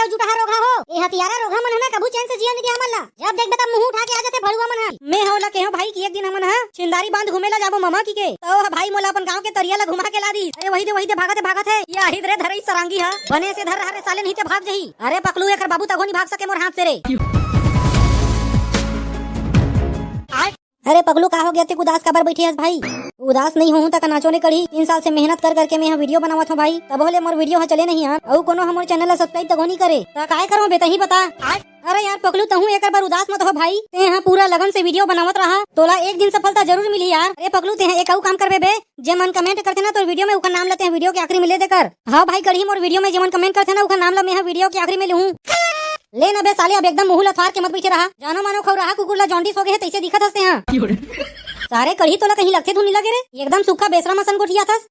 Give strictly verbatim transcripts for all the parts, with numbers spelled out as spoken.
जुटहा रोगहा हो, ए हतियारा रोगहा मन ह ना कभू चैन से जिया नइ दे हमन ला। जब देखबे तब मुंह उठा के आ जाथे भड़ुआ मन ह। मैं ह ओला केहों भाई कि एक दिन हमन ह छिंदारी बांध घूमे ला जाबो ममा कहिके। त ओ ह भाई मोला अपन गांव के तरिया ला घुमा के ला दिस। अरे वही दे, वही दे, भागत हे, भागत हे। ये आहिद रे धरई सरांगी ह, बने से धर रहा रे साले, नहीं ते भाग जही। अरे पकलू, एकर बाबू तको नहीं भाग सके मोर हाथ से रे। अरे पगलू, का हो गया, तें उदास काबर बैठे हस भाई? उदास नहीं होहूं त का नाचो रे कढ़ी। तीन साल से मेहनत कर करके मैं ह वीडियो बनावत हूं भाई, तभो ले मोर वीडियो ह चले नहीं यार। अउ कोनो हमर चैनल ला सब्सक्राइब तको नहीं करे, त काय करों बे, तहीं बता। अरे यार पगलू, तहूं एकर बर उदास मत हो भाई, तें ह पूरा लगन से वीडियो बनावत रहा, तोला एक दिन सफलता जरूर मिली यार। अरे पगलू, तें ह एक अउ काम करबे बे, जे मन कमेंट करथे ना तोर वीडियो में, उखर नाम ला तें ह वीडियो के आखिरी में ले देकर। हां भाई कढ़ी, मोर वीडियो में जे मन कमेंट करथे ना, उखर नाम ला मैं ह वीडियो के आखिरी में लेहूं। ले ना बे साले, अब एकदम मुंह ल थार के मत बइठे रहा। जानो मानो खौराहा कुकुर ला जॉन्डिस हो गे हे, तइसे दिखत हस तें ह। सारे कढ़ी, तोला कहीं लगथे धुन नइ लगे रे, एकदम सूखा बेसरा मसन गोठियाथस।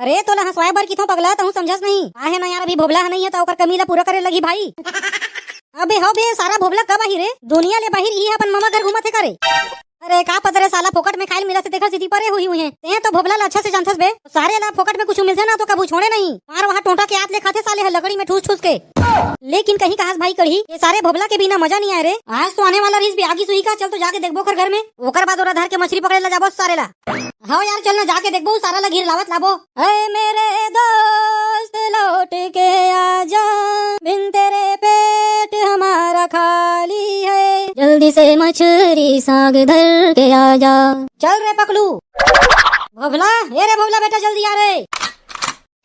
अरे तोला हंसवाए बर किथों पगला, तहूं समझस नहीं। आहे ना यार, अभी भोभला ह नहीं हे त ओकर कमी ला पूरा करे लगही भाई। अबे हो बे, सारा भोभला कब आही रे? दुनिया ले बाहिर इही अपन ममा घर घूमत हे का रे? अरे का पता रे साला, फोकट में खाइल मिलत हे तेखर सेती परे होही उहें। तें तो भोभला ला अच्छा से जानथस बे। सारे ला फोकट में कुछु मिलथे ना तो कभू छोड़े नहीं। मार वहां टोंटा के आत ले खाथे साले ह लकड़ी में ठूस ठूस के। लेकिन कहीं कहास भाई कढ़ी, ये सारे भोभला के बिना मजा नहीं आए रे। आज तो आने वाला रहिस बे आगी सुही का, चल तो जाके देखबो ओकर घर में। ओकर बाद ओला धर के मछरी पकड़े ला जाबो सारे ला। हव यार, चल ना जाके देखबो, सारा ला घिर लावत लाबो। ऐ मेरे दोस्त लौट के आजा, बिन तेरे पेट हमारा खाली है, जल्दी से मछरी साग धर के आजा। चल रे पकलू। भोभला, ए रे भोभला बेटा, जल्दी आ रे।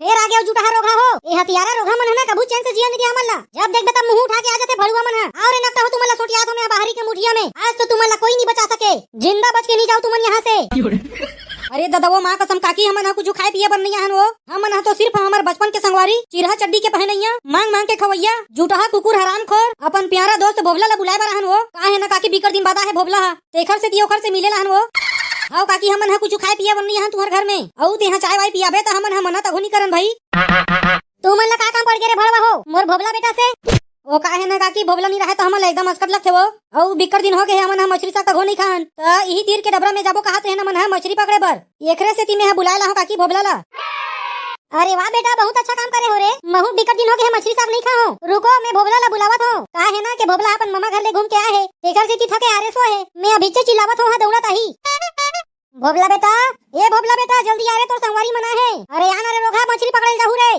फेर आ गया जुटहा रोगहा हो। ए हतियारा रोगहा मन ह ना कभू चैन से जिया नइ दे हमन ला। जब देखबे तब मुंह उठा के आ जाथे भड़ुआ मन ह। आओ रे नकटा हो, तुमन ला सोटियात हो मैं बाहरी के मुठिया में। आज तो तुमन ला कोई नहीं बचा सके। जिंदा बच के नहीं जाओ तुमन यहाँ से। अरे ददा, वो माँ कसम काकी, हमन ह कुछ खाए पिए बर नहीं आहन वो। हमन ह तो सिर्फ हमर बचपन के संगवारी, चिरहा चड्डी के पहनैया, मांग मांग के खवैया, जुटहा कुकुर हरामखोर, अपन प्यारा दोस्त भोभला ला बुलाए बर आहन वो। का हे ना काकी, बिकट दिन बाद आहे भोभला ह। तेखर सेती ओखर से मिले लाहन वो। हव काकी, हमन ह कुछु खाए पिए बर नइ आहन तुंहर घर में। अउ तेहा चाय वाय पियाबे त हमन ह मना तघो नइ करन भई। तुमन ला का काम पड़ गे रे भड़वा हो, मोर भोभला बेटा से? ओ का हे ना काकी, भोभला नइ राहय त हमन ला एकदम असकट लगथे वो। अउ बिक्कट दिन हो गे हे, हमन ह मछरी साग तघो नइ खान। त इही तीर के डबरा में जाबो काहत रेहेन हमन ह मछरी पकड़े बर। एकरे सेती में ह बुलाए लाहूं काकी भोभला ला। अरे वाह बेटा, बहुत अच्छा काम करे हो रे। महू बिकट दिन हो गे हे मछरी साग नइ खाहूं। रुको, मैं भोभला ला बुलावत हूं। का हे ना के भोभला अपन ममा घर ले घूम के आए हे, तेकर सेती थके आरे सो हे। मैं अभिच्चे चिल्लावत हूं, हां दौड़त आही। भोभला बेटा, ए भोभला बेटा, जल्दी आ रे, तोर संगवारी मन आए हे। अरे आ ना रे रोगहा, मछरी पकड़े ल जाहू रे।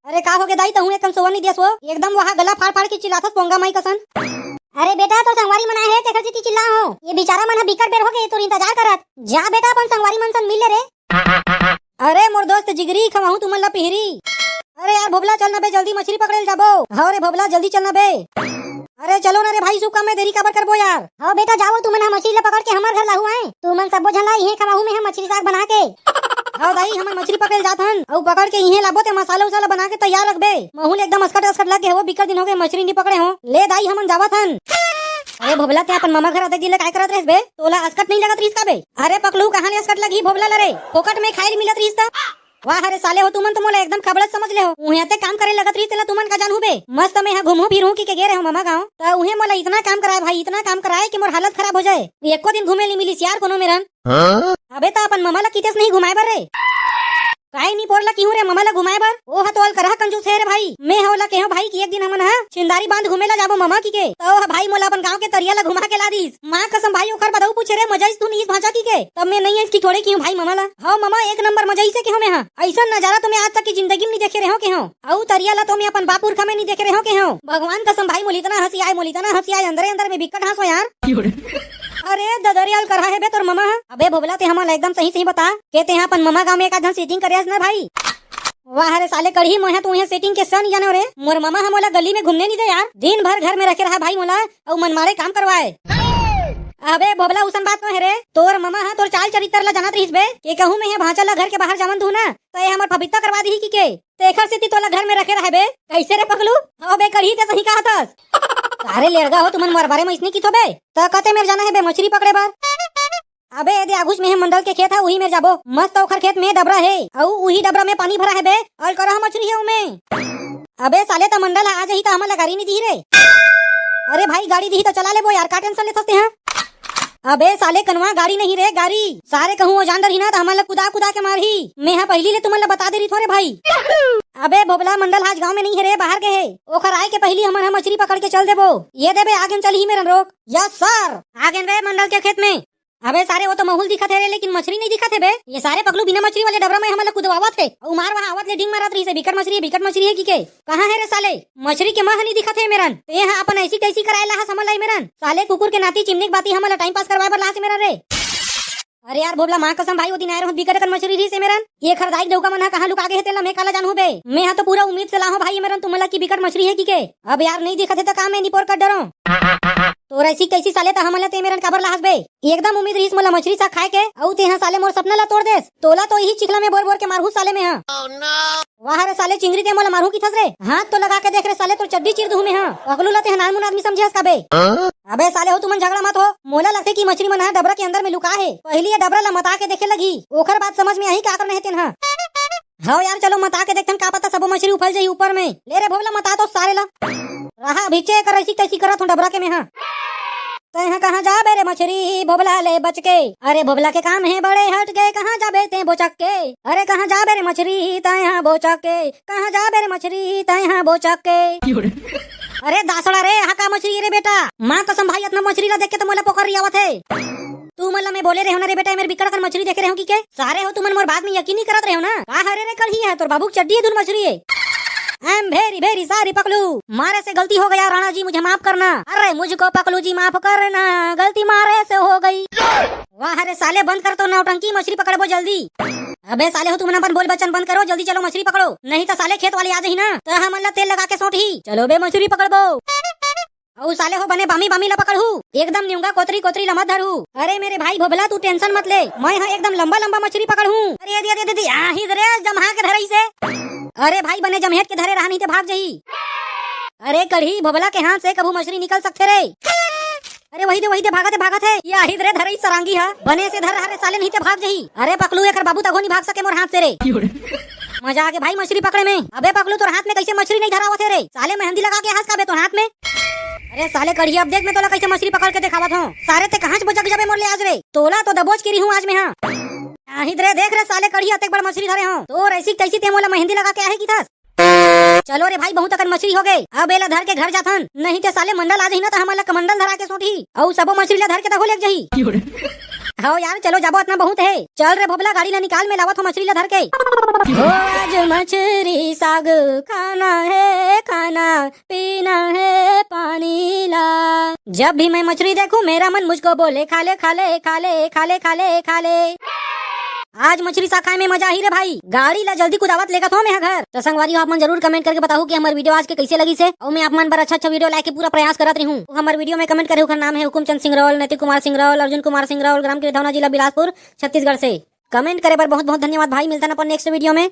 अरे का हो गे दाई, तहूं एकदम सोवन नइ देस वो, एकदम वहां गला फाड़ फाड़ के चिल्लाथस पोंगा माई कसन। अरे बेटा, तोर संगवारी मन आए हे, तेकर सेती चिल्ला हूं। ये बेचारा मन ह बिकट बेर हो गे तोर इंतजार करत। जा बेटा, अपन संगवारी मन सन मिल ले रे। अरे मोर दोस्त जिगरी, खवाहूं तुमन ला पिहरी। अरे यार भोभला, चल ना बे, जल्दी मछरी पकड़े ल जाबो। हव रे भोभला, जल्दी चल ना बे। अरे चलो ना रे भाई, शुभ काम में देरी काबर करबो यार। हव बेटा, जाओ तुमन ह मछरी ला पकड़ के हमर घर लाहू आए। तुमन सब्बो झन ला इहें खवाहूं में ह मछरी साग बना के। हव दाई, हमन मछरी पकड़े ल जात हन, अउ पकड़ के इहें लाबो, ते मसाला उसाला बना के तैयार रखबे। महू ल एकदम असकट असकट लग गे हे वो, बिकट दिन हो गे मछरी नइ पकड़े हों। ले दाई, हमन जावत हन। अरे भोभला, ते अपन ममा घर अतेक दिन ले काय करत रेहेस बे? तोला असकट नइ लगत रिहिस का बे? अरे पकलू, कहां ले असकट लगही भोभला ल रे? फोकट में खाए ल मिलत रिहिस त। वाह रे साले हो, तुमन तो मोला एकदम खबड़त समझ ले हो। उहें अतेक काम करे लगत रिहिस, तेला तुमन का जानहू बे? मस्त में ह घूमहूं फिरहूं कहिके गे रेहेंव ममा गांव, त उहें मोला इतना काम कराए भाई, इतना काम कराए कि मोर हालत खराब हो जाए। एको दिन घूमे ल नइ मिलिस यार कोनो मेरन। अबे त अपन ममा ला कितेस नहीं घुमाए बर रे? काय नी पोर ला किहूं रे ममा ला घुमाए बर? ओ ह तो अलकरहा कंजूस हे रे भाई। मैं ह ओला केहेंव भाई कि एक दिन हमन ह छिंदारी बांध घूमे ला जाबो ममा कहिके। त ओ ह भाई मोला अपन गांव के तरिया ला घुमा के ला दिस। मां कसम भाई, ओकर बाद अउ पूछे रे, मजा आइस धुन इस भांचा कहिके। तब मैं नइ आइस कि थोड़े किहूं भाई ममा ला। हव ममा, एक नंबर मजा आइस केहेंव मैं ह। अइसन नजारा तो मैं आज तक के जिंदगी में नइ देखे रेहेंव केहेंव। अउ तरिया ला तो मैं अपन बाप पुरखा में नइ देखे रेहेंव केहेंव। भगवान कसम भाई, मोला इतना हंसी आए, मोला इतना हंसी आए, अंदरे अंदर में बिक्कट हंसों यार। अरे ददरियाल करहा हे बे तोर ममा ह। अबे भोभला, ते हमन ला एकदम सही सही बता के तेहा अपन ममा गांव में एक आध झन सेटिंग करे हस ना भाई। वाह रे साले कढ़ी, मोहे तो उहें सेटिंग के सन जानो रे। मोर ममा ह मोला गली में घूमने नइ दे यार, दिन भर घर में रखे रहा भाई मोला, अउ मनमाड़े काम करवाए। अबे भोभला, उसन बात नोहे रे, तोर ममा ह तोर चाल चरित्तर ला जानत रहिस बे, के कहूं मैं ह भांचा ला घर के बाहर जावन दूं ना, त ए हमर फबित्ता करवा दिही कहिके। तेखर सेती तोला घर में रखे रहे बे। कइसे रे पगलू? हव बे कढ़ी, ते सही कहत हस। अरे लेड़गा हो, तुमन मोर बारे में अइसने किथो बे। त कते मेर जाना हे बे मछरी पकड़े बर? अबे एदे आगुच में हे मंडल के खेत ह, उही मेर जाबो। मस्त ओखर खेत में डबरा हे, अउ उही डबरा में पानी भरा हे बे, अलकरहा मछरी हे उमे। अबे साले, त मंडल ह आ जाही त हमन ला गाड़ी नइ दिही रे। अरे भाई, गाड़ी दिही त चला लेबो यार, का टेंशन लेथस तेहा? अबे साले कनवा, गाड़ी नहीं रे, गाड़ी। सारे कहूँ वो जान डरही ना त हमन ला कुदा कुदा के मारही। मैं हा पहिली ले तुमन ला बता दे रही थों रे भाई। अबे भोभला, मंडल आज गांव में नहीं हे रे, बाहर गे हे। ओखर आए के पहिली हमन हा मछरी पकड़ के चल देबो। ये दे बे, आगेन चलही मेरन रोक। Yes sir. आगेन बे मंडल के खेत में। अबे सारे, वो तो महुल दिखत हे रे, लेकिन मछरी नहीं दिखत हे बे। ये सारे पकलू, बिना मछरी वाले डबरा में हमन ला कुदवावत हे। अउ मार वहाँ आवत ले ढींग मारत रहिस हे, बिकट मछरी हे, बिकट मछरी हे किके। कहाँ हे रे साले? मछरी के मह नहीं दिखत हे मेरन। ते हा अपन ऐसी तैसी कराए ला हस हमन ला ए मेरन। साले कुकुर के नाती चिमनी के बाती हमन ला टाइम पास करवाए बर लास ए मेरन रे। अरे यार भोभला, माँ कसम भाई, वो दिन आए रहूं बिकट अकन मछरी रहिस ए मेरन। ये खरदाई डौका मन हा कहाँ लुका गे हे तेला मैं काला जानहूं बे। मैं हा तो पूरा उम्मीद से लाहूं भाई ए मेरन तुमन ला कि बिकट मछरी हे किके। अब यार नहीं दिखत हे त का मैं निपोर कर डरों? तोर ऐसी कैसी साले, त हमन ला ते मेरन काबर लाहस बे? एकदम उम्मीद रहिस मोला मछरी साग खाए के, अउ तेहा साले मोर सपना ला तोड़ देस। तोला तो इही चिखला में बोर बोर के मारहूं साले में हा। वाह रे साले चिंगरी, ते मोला मारहूं किथस रे? हाथ तो लगा के देख रे साले, तोर चड्डी चीर दूहूं में हा। पकलू ला तेहा नानमुन आदमी समझे हस का बे? अबे साले हो, तुमन झगड़ा मत हो। मोला लगथे कि मछरी मन हा डबरा के अंदर में लुका हे। पहिली ये डबरा ला मता के देखे लगही, ओखर बाद समझ में आही का करना हे तेन हा। हव यार, चलो मता के देखथन, का पता सबो मछरी उफल जाही ऊपर में। ले रे भोभला, मता तो सारे ला। रहा भीचे कर, ऐसी तैसी करत हूँ डबरा के में हा। तैं हा कहाँ जाबे रे मछरी, भोभला ले बच के। अरे भोभला के काम हे बड़े हट के, कहाँ जाबे तें बोचक के। अरे कहाँ जाबे रे मछरी, तैं हा बोचक के। कहाँ जाबे रे मछरी, तैं हा बोचक के। अरे दासड़ा रे, हा का मछरी रे बेटा? माँ कसम भाई, अतना मछरी ला देख के तो मोला पोकर आवत हे। तुमन ला मैं बोले रहेंव ना रे बेटा, ए मेर बिकट अकन मछरी देखे रहेंव किके। सारे हो तुमन मोर बात में यकीन नहीं करत रहेंव ना। का हरे रे कढ़ी, हे तोर बाबू के चड्डी हे धुन मछरी हे। I am very very sorry पकलू, मारे से गलती हो गया राणा जी, मुझे माफ करना। अरे मुझको पकलू जी माफ करना, गलती मारे से हो गई। वाह रे साले, बंद कर तो नौटंकी, मछरी पकड़बो जल्दी। अबे साले हो, तुमन अपन बोल बचन बंद करो, जल्दी चलो मछरी पकड़ो, नहीं त साले खेत वाले आ जाही ना, त हमन ला तेल लगा के सोटही। चलो बे मछरी पकड़बो। अउ साले हो, बने बामी बामी ला पकड़हू, एकदम निउंगा कोतरी कोतरी ला मत धरहू। अरे मेरे भाई भोभला, तू tension मत ले, मैं हा एकदम लंबा लंबा मछरी पकड़हूँ। अरे दे दे दे दे, आही रे, जम्हा के धरइसे। अरे भाई, बने जम्हेट के धरे रहा, नहीं ते भाग जाही। अरे कढ़ी, भोभला के हाथ से कभू मछरी निकल सकथे रे? अरे वही दे, वही दे, भागत हे, भागत हे। ये आही रे, धरइस सरांगी हा, बने से धर रहा रे साले, नहीं ते भाग जाही। अरे पकलू, एकर बाबू तको नहीं भाग सके मोर हाथ से रे। मजा आगे भाई मछरी पकड़े में। अबे पकलू, तोर हाथ में कैसे मछरी नहीं धरावत हे रे? साले मेहंदी लगा के हस का बे तोर हाथ में? अरे साले कढ़िया, अब देख मैं तोला कैसे मछरी पकड़ के देखावत हूँ। सारे ते कहाँ बोचक जाबे मोर ले आज रे? तोला तो दबोच के रही हूँ आज मैं, हाँ। आहिद रे, देख रे साले कढ़िया, अतेक बड़ मछरी धरे हूँ। तोर ऐसी तैसी ते मोला मेहंदी लगा के आहे किथस। चलो रे भाई, बहुत अकन मछरी हो गए। अब एला धर के घर जाथन, नहीं ते साले मंडल आ जाही ना, त हमन ला कमंडल धरा के सोटही। अउ सबो मछरी ला धर के तको लेग जाही। हव यार, चलो जाबो, अतना बहुत हे। चल रे भोभला, गाड़ी ला निकाल, मैं लावत हूँ मछरी ला धर के। ओ आज मछरी साग खाना है, खाना पीना है पानी ला। जब भी मैं मछरी देखूं, मेरा मन मुझको बोले, खा ले, खा ले, खा ले, खा ले, खा ले, खा ले। आज मछरी साग खाए में मजा आही रे भाई। गाड़ी ला जल्दी कुदावत लेगत हूँ मैं घर। त संगवारी हो, आप मन जरूर comment करके बताहू कि हमर video आज के कैसे लगिस हे। अउ मैं आप मन बर अच्छा अच्छा video लाए के पूरा प्रयास करत रही हूँ। हमर video में comment करे ओखर नाम है हुकुमचंद सिंगरौल, नैतिक कुमार सिंगरौल, अर्जुन कुमार सिंगरौल, ग्राम केरधौना, जिला बिलासपुर, छत्तीसगढ़ से। Comment करे बर बहुत बहुत धन्यवाद भाई। मिलथन अपन next video में।